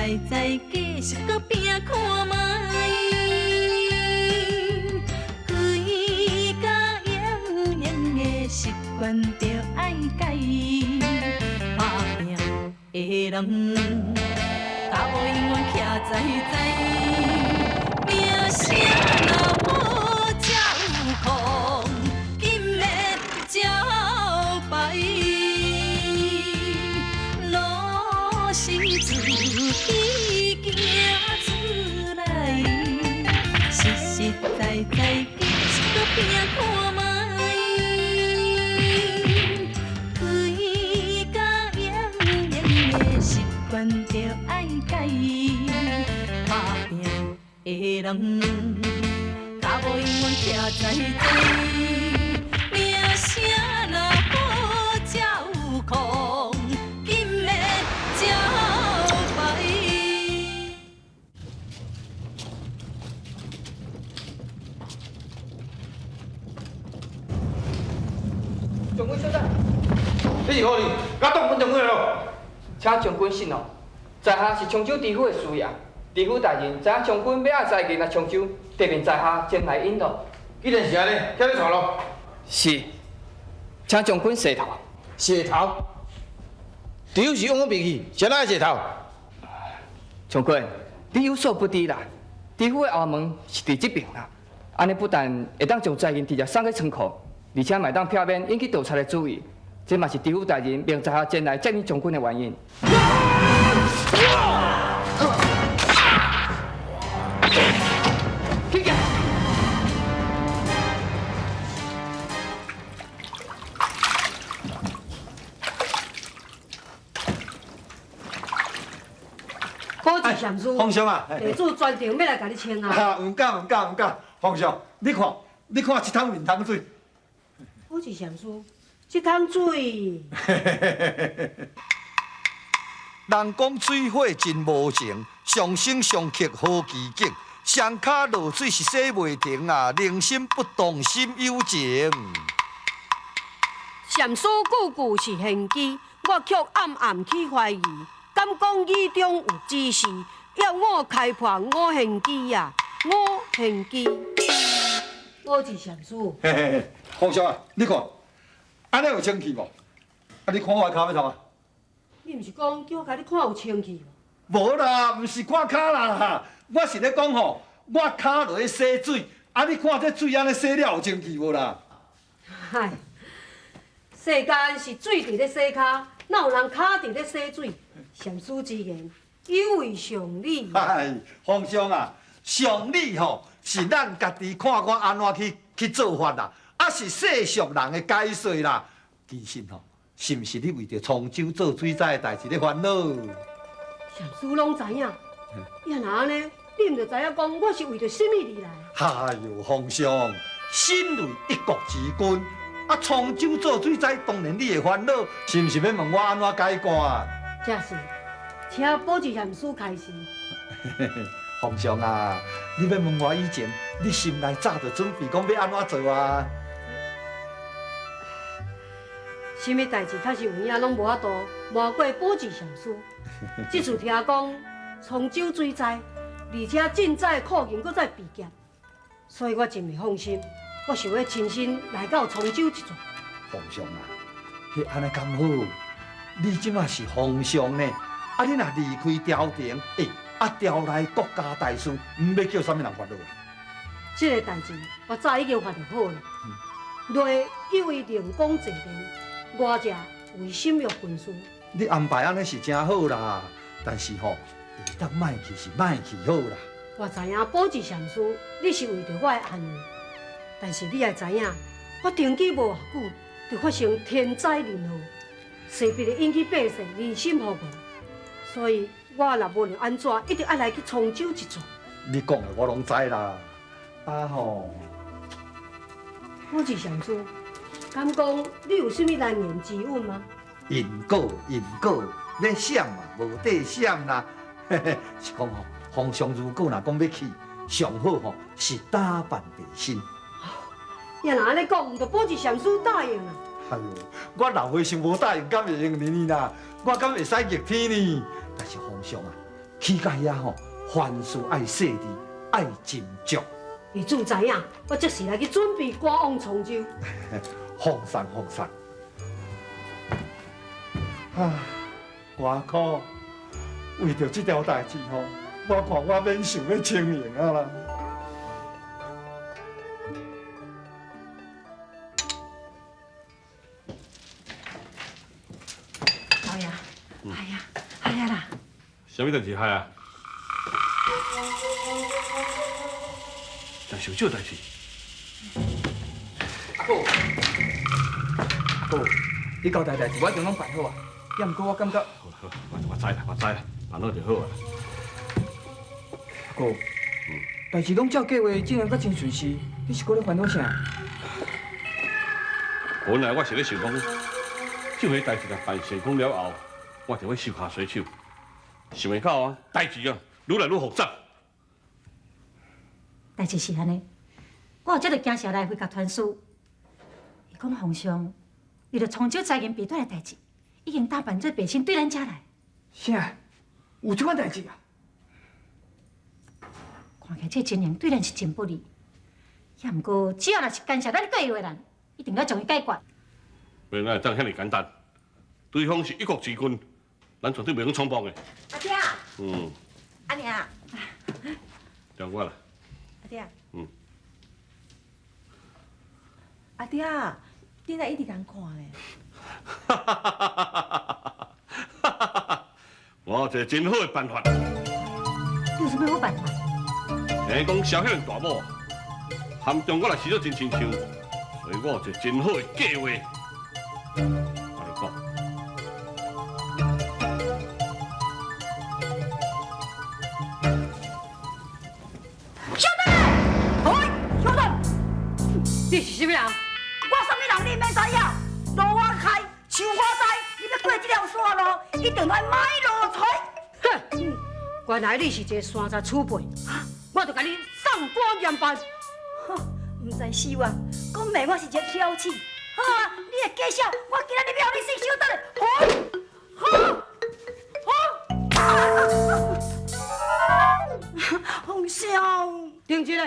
在在，继续阁拼看觅。规家营营的习惯著爱改，打拼的人，跤步永远徛在在，名声若无才有空，金的招牌，路是自己行出来，实实在在继续阁拼看觅。规家营营的习惯著爱改，打拼的人，跤步永远徛在在，名声若好才有空，金的招牌。將軍稍等。你是何人？敢擋阮將軍的路？請將軍息怒，在下是長州知府的師爺。知府大人知影將軍欲愛災銀來長州，特命在下前來引路。既然是按呢，請你帶路。是，請將軍洗頭。洗頭？知府是往阮病去，啥人愛洗頭？將軍，你有所不知啦，知府的衙門是佇這爿啦。按呢不但會當將災銀直接送去倉庫，而且嘛會當避免引起盜賊的注意。這嘛是知府大人命在下前來接應將軍的原因。起來！寶智禪師，皇上啊，地主專程欲來共你請安。啊，毋敢毋敢毋敢，皇上，你看，你看這桶面湯水。寶智禪師，這桶水。人講水火真無情，相生相剋好奇景。雙跤落水是洗袂停啊，寧心不動心有情。禪師句句是玄機，我卻暗暗去懷疑，敢講語中有指示，要我開破五玄機啊，五玄機。我是禪師。嘿嘿嘿，皇上啊，你看，按呢有清氣無？啊，你看我的跤欲創啥？你毋是講叫我共你看有清氣無？無啦，毋是看跤啦，我是咧講吼，我跤落去洗水，啊，你看這水按呢洗了有清氣無啦？唉，世間是水佇咧洗跤，哪有人跤佇咧洗水？禪師之言有違常理。唉，皇上啊，常理吼是咱家己看我按怎去做法啦，啊是世俗人的解說啦。其實吼，是毋是你為著滄州做水災的代誌咧煩惱？禪師攏知影，啊若按呢，你毋就知影講我是為著啥物而來？哎喲，皇上，身為一國之君，啊，滄州做水災，當然你會煩惱，是毋是欲問我按怎解決啊？正是，請寶智禪師開示。皇上啊，你欲問我以前，你心內早就準備講欲按怎做啊？啥物代誌確實有影攏無法度瞞過寶智禪師。這次聽講滄州水災，而且賑災的庫銀閣再被劫，所以我真袂放心，我想欲親身來到滄州一轉。皇上啊，彼按呢敢好？你這馬是皇上呢，啊你若離開朝廷，欸，啊朝內國家大事，毋欲叫啥物人煩惱啊？這个代誌我早已經煩惱好了。內一位靈光坐殿，外者為心玉軍師。你安排按呢是誠好啦，但是吼，會當莫去是莫去好啦。我知影寶智禪師，你是為著我的安危，但是你也知影，我登基無偌久，就發生天災人禍，勢必會引起百姓人心惶惶，所以我若無論按怎，一定愛來去滄州一轉。你講的我攏知啦，啊吼。寶智禪師，敢講你有啥物難言之隱嗎？因果因果，欲閃嘛無得閃啦。嘿嘿，是講吼，皇上如果若講欲去，上好吼是打扮白身。啊若按呢講，毋就寶智禪師答應啊？哎喲，我老和尚無答應，敢會用得呢啦？我敢會使逆天呢？但是皇上啊，去到遐吼，凡事愛細膩，愛斟酌。你主知影，我這時來去準備趕往滄州。放鬆放鬆。啊，外苦，為著這條代誌吼，我看我免想欲清閒啊啦。老爺，哎呀，哎呀啦！啥物代誌害啊？真傷少代誌。阿姑，阿姑，你交代代誌我一定攏辦好啊。也毋過我感覺，好啦好啦，我知啦我知啦，辦好就好啊。阿姑，代誌攏照計劃進行甲真順遂，你是閣咧煩惱啥？本來我是咧想講，這回代誌若辦成功了後，我就欲收跤洗手。想袂到啊，代誌啊，愈來愈複雜。代誌是按呢，我有接著驚蛇來回共傳書，伊講皇上為著滄州災銀被奪的代誌，已經打扮做白身對咱遮來。啥？有這款代誌啊？看起來這情形對咱是真不利。也毋過，只要若是干涉咱計劃的人，一定愛將伊解決。袂哪會當遐爾簡單？對方是一國之君，咱絕對袂用衝動的。阿爹。嗯。阿娘。聽我啦。阿爹。嗯。阿爹，你哪一直仝看咧？我有一個真好的辦法。你有啥物好辦法？聽講蕭遐爾大某，含中國來生做真親像，所以我有一個真好的計劃。我來講。小等，喂，小等，你是啥物人？我啥物人你免知影。路我開，樹我栽，你欲過這條山路，一定愛買路財。哼，原來你是一个山賊鼠輩，我就共你送官嚴辦。哼，毋知死我，講明我是一个挑刺。好啊，你會假笑，我今仔日欲予你死，小等下，好，好，好。皇上，停一下，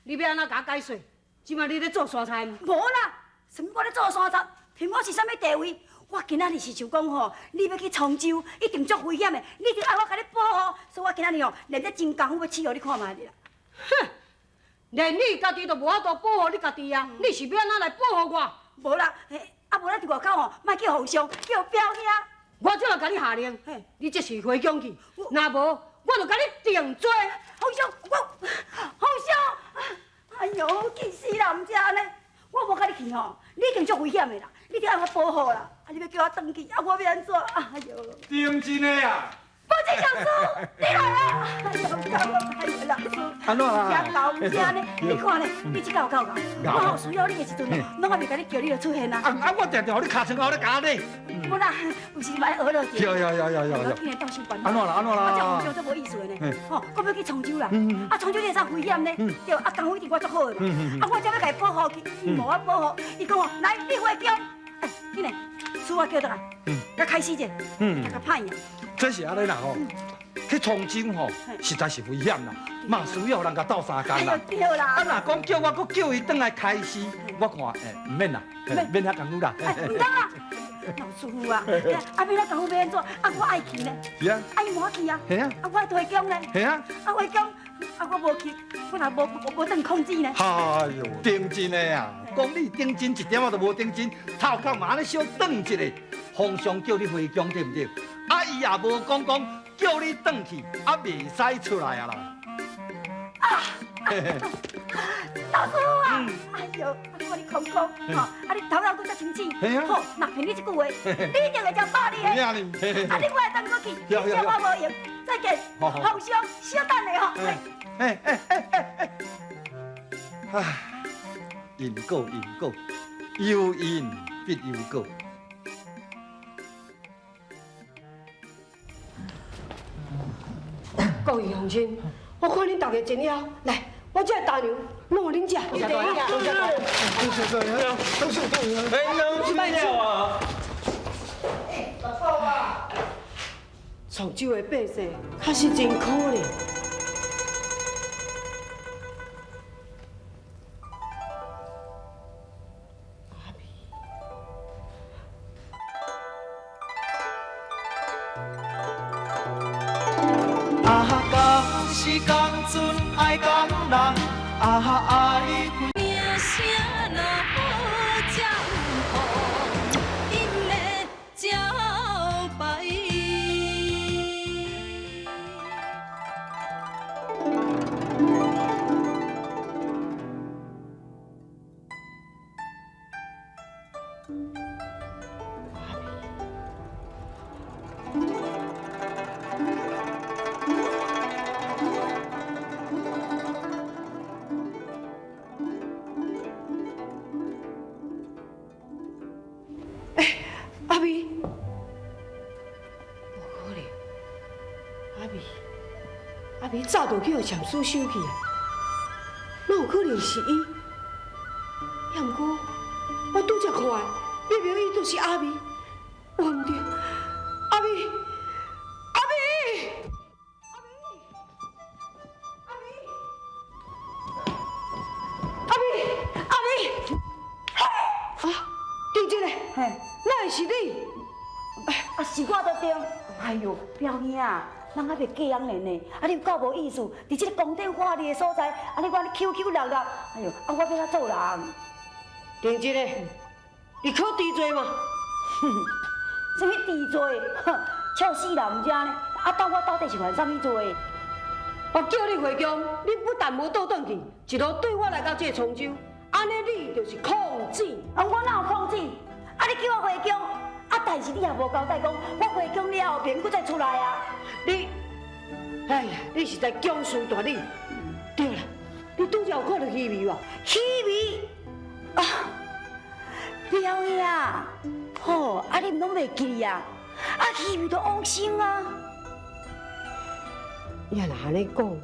你欲按怎共我解釋？這擺你咧做山賊？無啦，啥物我咧做山賊？憑我是啥物地位？我今仔日是想講吼，你欲去滄州，一定足危險的，你一定愛我共你保護，所以我今仔日吼練得真功夫，欲試予你看覓咧。哼，連你家己都無法度保護你家己啊！你是欲按怎來保護我？無啦，啊無咱佇外口吼，莫叫皇上，叫表兄。我這就共你下令，你這時回宮去，若無，我就共你定罪。皇上，我皇上，哎喲，氣死人，毋知按呢，我無共你去吼，你一定足危險的啦，你一定愛我保護啦。啊，你欲叫我轉去，啊，我欲按怎？哎喲，定真的啊！寶劍上師，你來啊！哎喲，哎喲，老師，按怎啊？真𠢕，毋知按呢？你看咧，你這敢有夠𠢕？我有需要你的時陣，攏還袂共你叫，你就出現啊！啊啊！我定定予你尻川後咧共你。無啦，有時嘛愛學落者。有有有有有。我緊來鬥想辦法。按怎啦？按怎啦？啊，這皇上足無意思的呢。吼，閣欲去滄州啦。啊，滄州你會知危險呢？對，啊，功夫一定我足好的嘛。啊，我才欲共伊保護去，伊無我保護，伊講吼，來，你回宮。哎，緊來，師我叫轉來，佮開始者，較歹啊。這是按呢啦吼，去滄州吼，實在是危險啦，嘛需要人共鬥相共啦。對啦。啊，若講叫我閣叫伊轉來開示，我看毋免啦，免遐功夫啦。毋當啦，老師傅啊，啊，免遐功夫欲按怎？啊，我愛去呢。是啊。啊，伊無去啊。係啊。啊，我愛回宮呢。係啊。啊，回宮，啊，我無去，我若無當控制呢。哎喲，認真的啊，講你認真一點仔都無認真，頭殼嘛按呢小轉一下。皇上叫你回宮對毋對？啊，伊也無講講叫你轉去，啊，袂使出來啊啦。啊！老師傅啊！哎喲，我你空空，吼，啊你頭腦閣遮清醒，吼，若憑你這句話，你一定會食飽你的。啊，你我會當閣去，而且我無閒，再見。皇上，稍等下吼。哎哎哎哎哎！唉，因果因果，有因必有果。各位鄉親，我看恁大家真枵，來，我這個大娘攏予恁食。多謝多謝，多謝多謝。哎，攏吃了啊？哎，老婆啊！沧州的百姓确实真可怜。啊，共是共阵爱共人，啊爱。名声若好才有福，音的招牌。阿美，無可能，阿美，阿美早就去予禪師收去啊，哪有可能是伊？也毋過，我拄才看的，明明伊就是阿美，我毋對，阿美，阿美，阿美，阿美，阿美，啊，丁姐咧，嘿，哪會是你？啊，是我都對。哎喲，表兄啊，人還袂嫁人呢，啊，你有夠無意思？佇這個光天化日的所在，啊，你我咧 QQ 六六，哎喲，啊，我欲按怎做人？丁姐咧，你考豬罪嗎？啥物豬罪？哼，笑死人毋知呢。啊，到我到底是犯啥物罪？我叫你回宮，你不但無倒轉去，一路對我來到這個滄州，按呢你就是控制。啊，我哪有控制？啊，你叫我回宮，啊，但是你也無交代講，我回宮了後免閣再出來啊。你，哎呀，你實在強詞奪理。對啦，你拄才有看到虛微無？虛微啊，表兄，吼，啊，你毋攏袂記啊？啊，虛微就往生啊。伊若按呢講，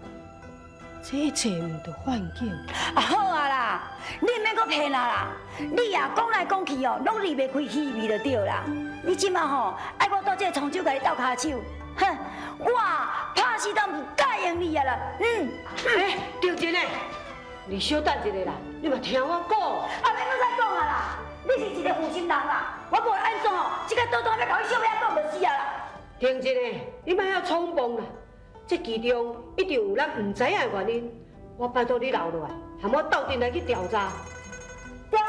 這一切毋就幻境？啊，好啊啦，你毋免閣騙啊啦！你啊講來講去哦，攏離袂開虛微就對啦。你這馬吼愛我到這個滄州共你鬥跤手，哼，我拍死都毋答應你啊啦！嗯，欸，丁真嘞，你小等一下啦，你嘛聽我講。啊，免閣再講啊啦！你是一個負心人啦，我無論按怎吼，這個倒轉欲共你小尾仔講就是啊啦。丁真嘞，你莫遐衝動啦，這其中一定有咱毋知影的原因。我拜託你留落來，含我鬥陣來去調查。調查？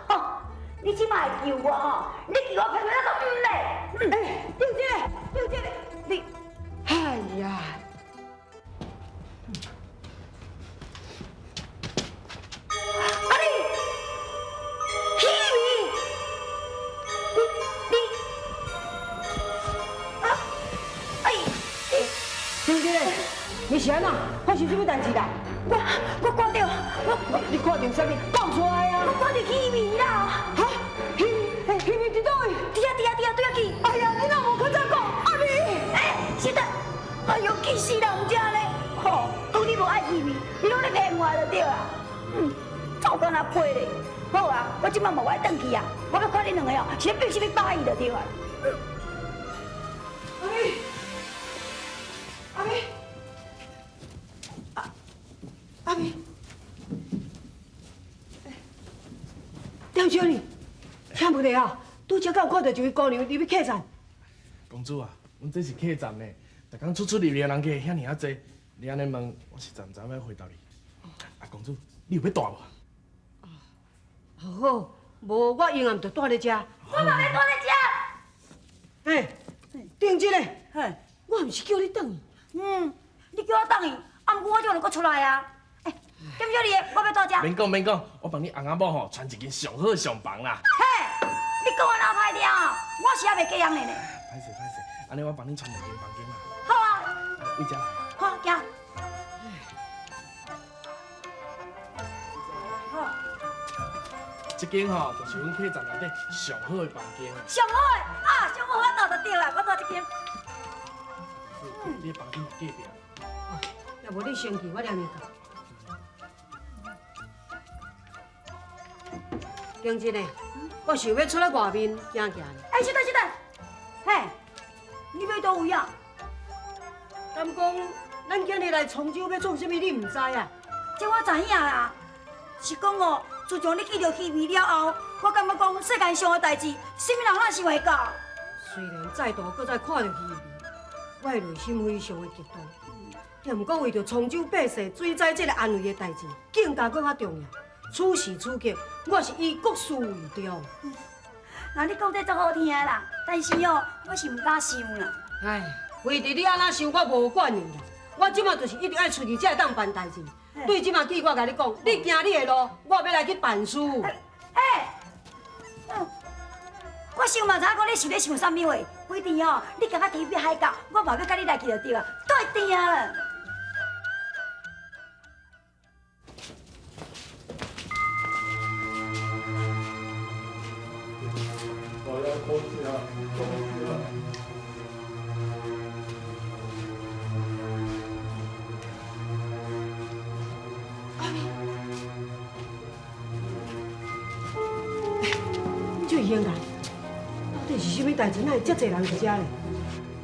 吼，你這馬會救我吼？你救我偏偏我都毋咧。欸，丁真，丁真，你，哎呀！啊你，虚伪，你，啊，哎，丁真，你是按怎？發生啥物代誌啦？我看著，我你看著啥物？講出來啊！我看著虛微啦！哈？虛微，虛微佇佗位？佇遐佇遐佇遐對遐去。哎呀，你哪無較早講？阿美，欸，實在，哎喲，氣死人毋知呢！吼，講你無愛虛微，你攏咧騙我就對啊。嗯，走敢若飛咧。好啊，我這擺嘛無愛轉去啊，我欲看恁兩个哦，是咧變啥物把戲就對啊。阿美，阿美，阿美，刁小姐，请问下啊，拄才敢有看著一位姑娘入去客棧？公主啊，阮這是客棧呢，逐工出出入入的人客遐爾仔濟，你按呢問，我實在毋知影欲回答你。啊，公主，你有欲蹛無？好，無我永遠就蹛咧遮。我嘛欲蹛咧遮。欸，丁姐咧，嘿，我毋是叫你轉去。嗯，你叫我轉去，啊，毋過我這就閣出來啊。欸，點小姐，我欲蹛遮。免講免講，我幫你翁仔某吼傳一間上好的上房啦。嘿，你講我哪歹聽啊？我是猶袂嫁人的呢。歹勢歹勢，按呢我幫你傳兩間房間啦。好啊。為遮來。好，行。好。這間吼就是阮客棧內底上好的房間。上好的啊，上好我蹛就對啦，我蹛這間。你的房間佇隔壁。啊，欲無你先去，我念伊到。丁真嘞，我想欲出來外面行行。欸，稍等稍等，嘿，你欲佗位啊？敢講咱今日來滄州欲創啥物？你毋知啊？這我知影啦，是講哦，自從你去著虛偽了後，我感覺講世間上的代誌，啥物人哪想會到？雖然再度閣再看著虛偽，我的內心非常的激動。也毋過為著滄州百姓水災這个安危的代誌，更加閣較重要。此時此刻，我是以國事為重。那你講這足好聽啦，但是哦，我是毋敢想啦。唉，為著你按怎想，我無管你啦。我這馬就是一定愛出去才會當辦代誌。對這馬起，我共你講，你行你的路，我欲來去辦事。欸，我想嘛知影講你是咧想啥物話，反正哦，你共我提筆海角，我嘛欲佮你來去就對啊，對定啦。這位兄弟，到底是啥物代誌？哪會遮濟人佇遮咧？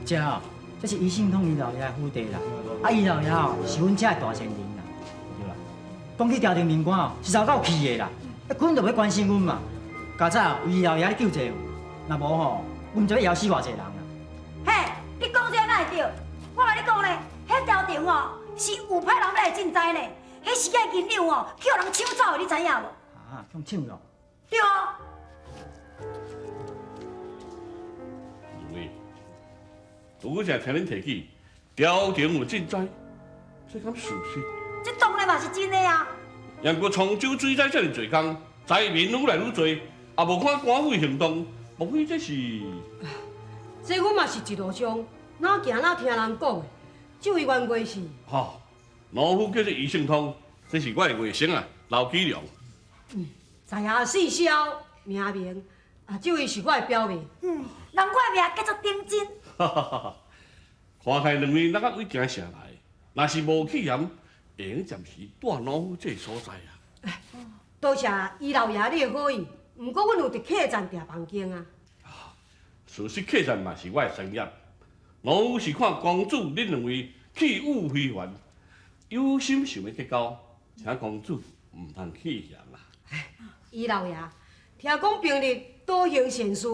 這哦，這是余勝通伊老爺的府邸啦。啊，伊老爺哦是阮遮的大善人啦，對啦。講起朝廷命官哦，是有夠氣的啦，根本就袂關心阮嘛。較早有伊老爺咧救濟，若無吼，阮就欲枵死偌濟人啦。嘿，你講這哪會對？我共你講咧，彼朝廷哦是有派人來賑災咧，彼時間銀兩哦去予人搶走的，你知影無？啊，予搶咯？對啊。如意，我成聽恁提起，朝廷有賑災，這敢屬實？這當然嘛是真的啊！毋過滄州水災遮爾濟工，災民愈來愈濟，也無看官府行動，莫非這是？這阮嘛是一路上哪行哪聽人講的。這位冤家是？吼，農夫叫做余勝通，這是我的外甥啊，劉啟良。嗯，在下姓蕭，名明。啊，這位是我的表妹。嗯，人我的名叫做丁真。哈哈哈！哈，看起來兩位哪敢為京城來，若是無去嫌，會用暫時蹛農夫這个所在啊。多謝余老爺你的好意，毋過阮有佇客棧訂房間啊。事實客棧嘛是我的生業，農夫是看公主恁兩位氣宇非凡，有心想欲結交，請公主毋通棄嫌啦。余老爺，聽講平日多行善事，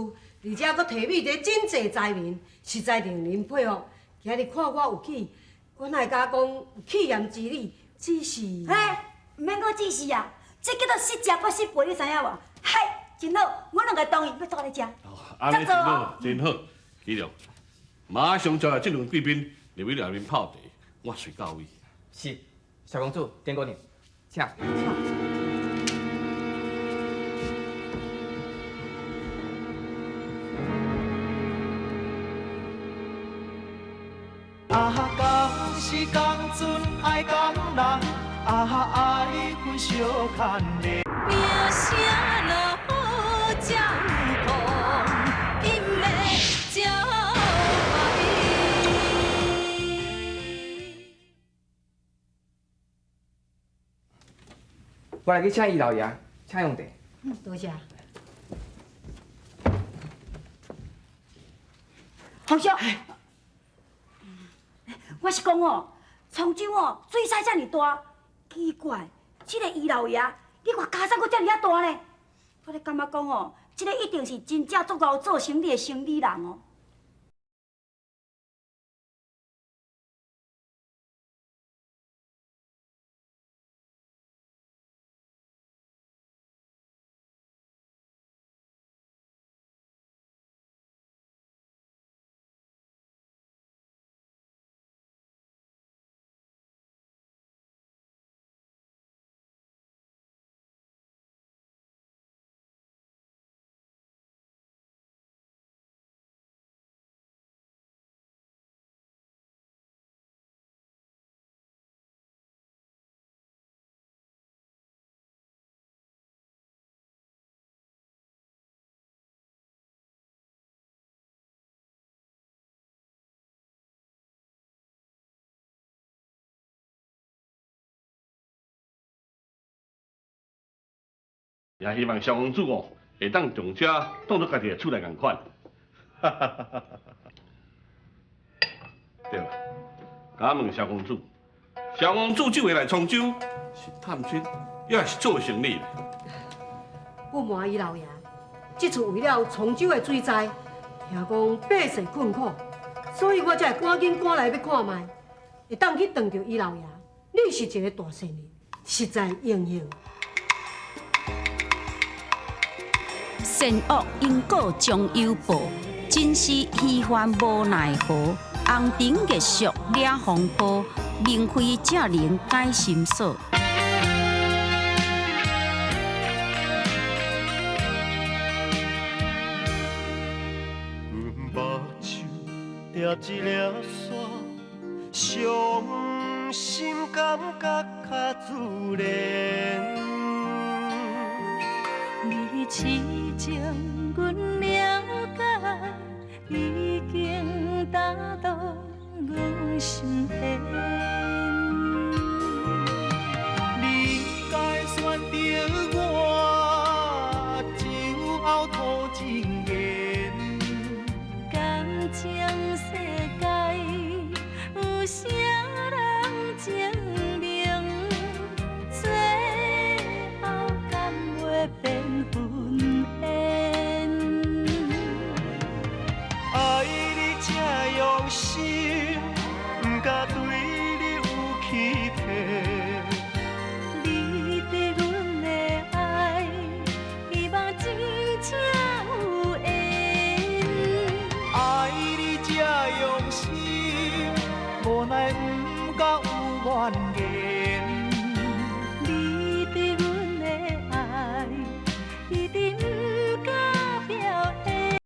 而且閣提米這真濟災民，實在令人佩服。今日看我有氣，我哪會敢講有棄嫌之理？只是……嘿，毋免講只是啊，這叫做失食閣失陪，你知影無？嘿，真好，阮兩个同意欲蹛咧遮。按呢真好，真好，啟良，馬上召來這兩位貴賓入去內面泡茶，我隨到位。是，蕭公子，丁姑娘，請。啊，仝时仝阵愛仝人，啊，愛分相牽的。名聲若好才有空，音的招牌。我來去請余老爺，請用茶。嗯，多謝。皇叔。我是講哦，滄州哦，水災遮爾大，奇怪，這个余老爺，你看家產閣遮爾仔大呢？我咧感覺講哦，這个一定是真正足𠢕做生意的生意人哦。也希望蕭公子哦，會當將這當作家己的厝內仝款。對啦，敢問蕭公子，蕭公子這回來滄州是探親，抑是做生意？不瞞伊老爺，這次為了滄州的水災，聽講百姓困苦，所以我才會趕緊趕來欲看覓，會當去碰著伊老爺。你是一個大善人，實在榮幸。善惡因果終有報，真是虛幻無奈何。紅塵月俗惹風波，明妃正能解心鎖。阮目睭疊一粒沙，傷心感覺較自然。你痴情，阮了解，已經打動阮心弦。你該選擇我，就後土情緣。感情世界有啥人證明？最後敢會變分緣？愛你這用心，不敢對你有欺騙。